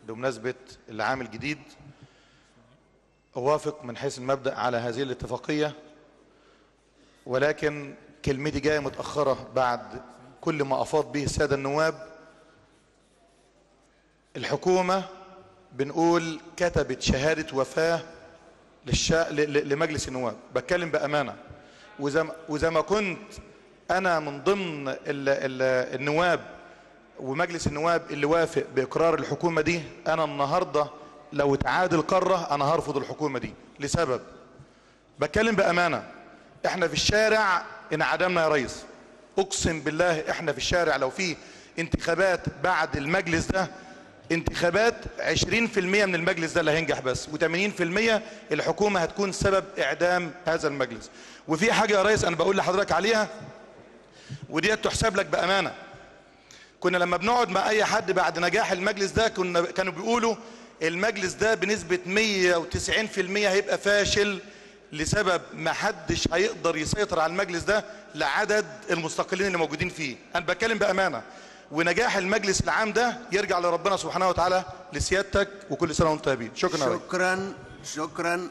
بمناسبة العام الجديد أوافق من حيث المبدأ على هذه الاتفاقية، ولكن كلمتي جاية متأخرة بعد كل ما أفاض به السادة النواب. الحكومة بنقول كتبت شهادة وفاة لمجلس النواب. بتكلم بأمانة، وزي ما كنت أنا من ضمن النواب ومجلس النواب اللي وافق بإقرار الحكومة دي، أنا النهاردة لو اتعادل قارة أنا هرفض الحكومة دي لسبب. بتكلم بأمانة، احنا في الشارع انعدمنا يا ريس، أقسم بالله احنا في الشارع لو في انتخابات بعد المجلس ده، انتخابات 20% من المجلس ده اللي هينجح بس، و80% الحكومة هتكون سبب إعدام هذا المجلس. وفي حاجة يا ريس أنا بقول لحضرتك عليها، ودي تحسب لك بأمانة. كنا لما بنقعد مع أي حد بعد نجاح المجلس ده كانوا بيقولوا المجلس ده بنسبة 190% هيبقى فاشل، لسبب ما حدش هيقدر يسيطر على المجلس ده لعدد المستقلين اللي موجودين فيه. أنا بتكلم بأمانة، ونجاح المجلس العام ده يرجع لربنا سبحانه وتعالى، لسيادتك، وكل سنة وانتم طيبين. شكرا. شكرا شكرا.